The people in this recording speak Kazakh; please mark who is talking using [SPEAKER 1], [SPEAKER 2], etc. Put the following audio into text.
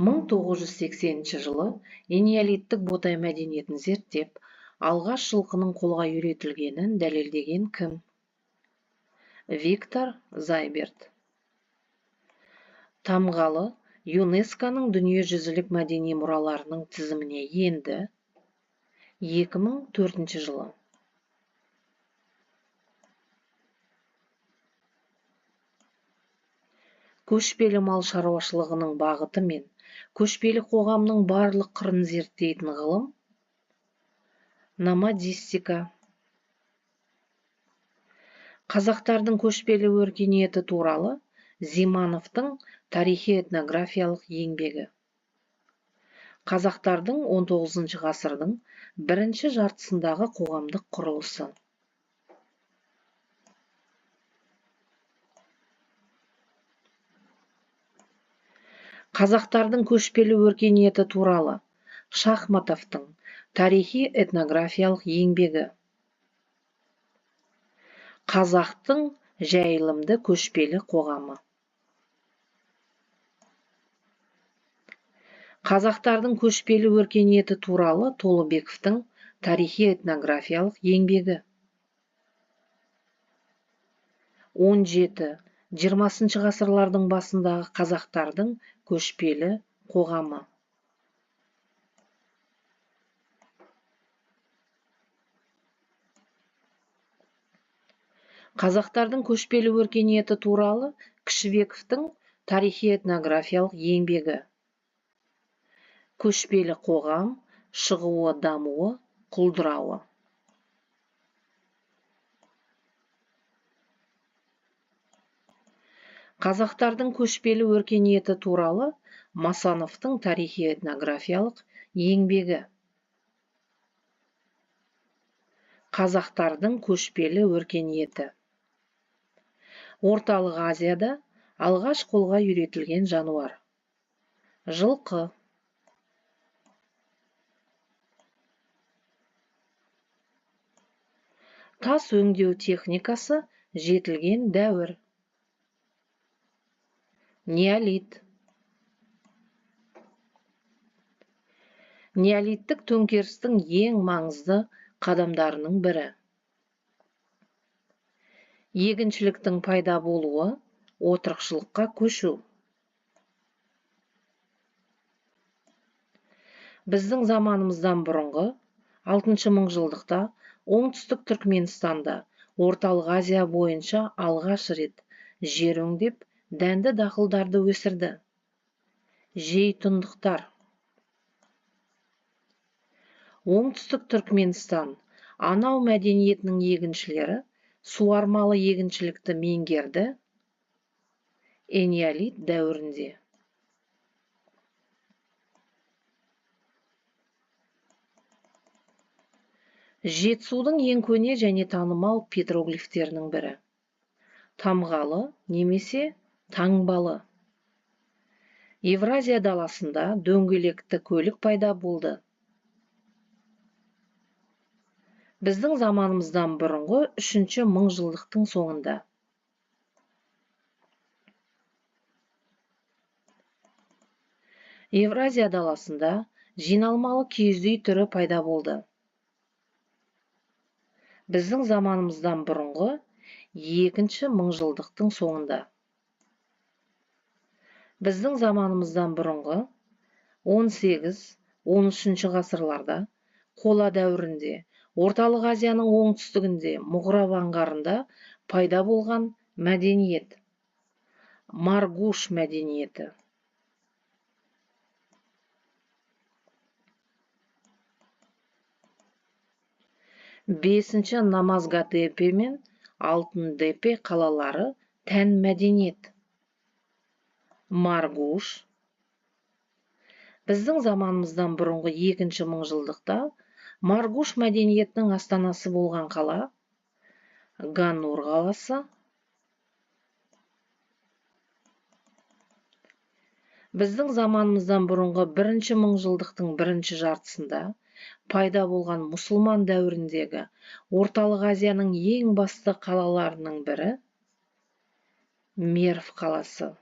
[SPEAKER 1] 1980 жылы энеолиттік Ботай мәдениетін зерттеп, алғаш жылқының қолға үйретілгенін дәлелдеген кім? Виктор Зайберт. Тамғалы ЮНЕСКО-ның дүниежүзілік мәдени мұраларының тізіміне енді 2004 жылы. Көшпелі мал шаруашылығының бағыты мен көшпелі қоғамның барлық қырын зерттейтін ғылым номадистика. Қазақтардың көшпелі өркениеті туралы Зимановтың тарихи-этнографиялық еңбегі. Қазақтардың 19 ғасырдың бірінші жартысындағы қоғамдық құрылысы. Қазақтардың көшпелі өркениеті туралы Шахматовтың тарихи-этнографиялық еңбегі. Қазақтың жайылымды көшпелі қоғамы. Қазақтардың көшпелі өркениеті туралы Толыбековтің тарихи-этнографиялық еңбегі. 17-20 ғасырлардың басындағы қазақтардың көшпелі қоғамы. Қазақтардың көшпелі өркениеті туралы Кішібековтің тарихи-этнографиялық еңбегі. Көшпелі қоғам, шығуы, дамуы, құлдырауы. Қазақтардың көшпелі өркениеті туралы Масановтың тарихи-этнографиялық еңбегі. Қазақтардың көшпелі өркениеті. Орталық Азияда алғаш қолға үйретілген жануар. Жылқы. Тас өңдеу техникасы жетілген дәуір. Неолит. Неолиттік төңкерістің ең маңызды қадамдарының бірі. Егіншіліктің пайда болуы, отырықшылыққа көшу. Біздің заманымыздан бұрынғы 6 мыңжылдықта оңтүстік Түркменстанда Орталық Азия бойынша алғаш рет жер өңдеп, дәнді дақылдарды өсірді. Жейтұндықтар. Оңтүстік Түркменстан Анау мәдениетінің егіншілері суармалы егіншілікті меңгерді энеолит дәуірінде. Жетісудың ең көне және танымал петроглифтерінің бірі. Тамғалы немесе таңбалы. Евразия даласында дөңгелекті көлік пайда болды. Біздің заманымыздан бұрынғы 3 мыңжылдықтың соңында. Евразия даласында жиналмалы киіз үй түрі пайда болды. Біздің заманымыздан бұрынғы 2 мыңжылдықтың соңында. Біздің заманымыздан бұрынғы 18-13 ғасырларда қола дәуірінде Орталық Азияның оңтүстігінде Мұғраб аңғарында пайда болған мәдениет. Маргуш мәдениеті. Бесінші Намазгатепе мен Алтындепе қалалары тән мәдениет. Маргуш. Біздің заманымыздан бұрынғы 2 мыңжылдықта Маргуш мәдениетінің астанасы болған қала Ганнур қаласы. Біздің заманымыздан бұрынғы 1 мыңжылдықтың бірінші жартысында пайда болған мұсылман дәуіріндегі Орталық Азияның ең басты қалаларының бірі Мерв қаласы.